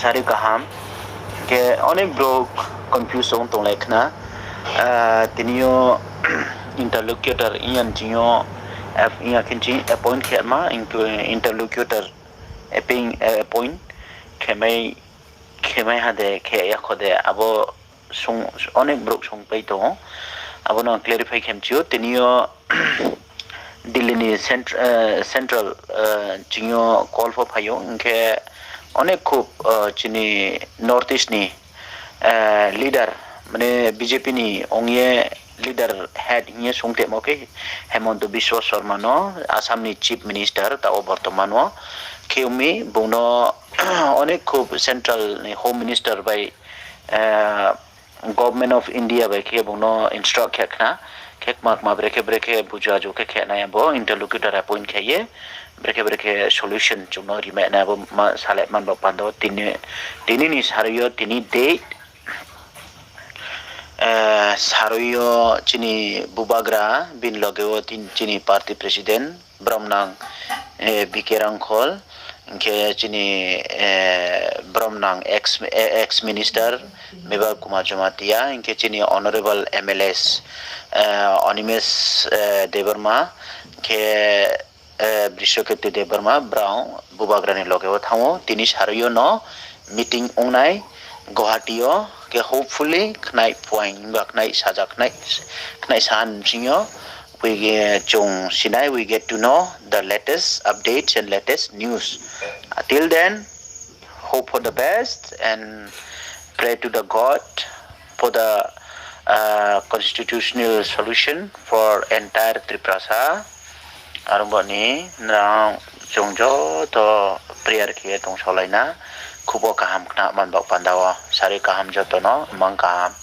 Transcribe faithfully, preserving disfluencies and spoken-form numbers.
Sari kaham. Khe onek brouh confuse ong tonglai khna. Tini yo interlocutor inya ching yo, inya khe ching appoint khe ma, interlocutor appoint khe mai, khe mai ha de, khe ya kho de, abo onek brouh sungpai tong ou. Abo no clarify khe mchi ou, tini yo Delhi ni central ching yo call pho phai ou, hing khe onek khup chini North East ni leader, mane B J P ni ong ye leader head hing ye sungtemo khe Himanta Biswa Sarma no, Assam ni Chief Minister taoh wo bortoman wo. Khe ong mi bung no onek khup central ni Home Minister bai, Government of India bai khe bung no instruct khe khna. Khe kma kma brekhe brekhe buju aju khe khe nai abo interlocutor appoint khe ye, brekhe brekhe solution chung no rimai nai abo salai man baoh panda wo. Tini ni sarui yo tini date, sarui yo chini bubagra bini loge wo chini party president bromnang B K Rangkhol, hing khe chini bromnang ex minister Meval Kumar Jamatia, hing khe chini honourable M L As Animesh Debbarma, hing khe Brishaketu Debbarma, brao bubagra ni loge wo thanng ou. Tini sarui yo no meeting ong nai Guwahati yo, khe hopefully khnai phuaing ba khnai saja, khnai sahan bsing yo chung sinai, we get to know the latest updates and latest news. Till then, hope for the best and pray to the God for the constitutional solution for entire Tiprasa. Are ong bo ni nrao chung joto prayer khe ye tongsaolai na, khubo kaham khna man baoh panda wo. Sari kaham joto no, mang kaham.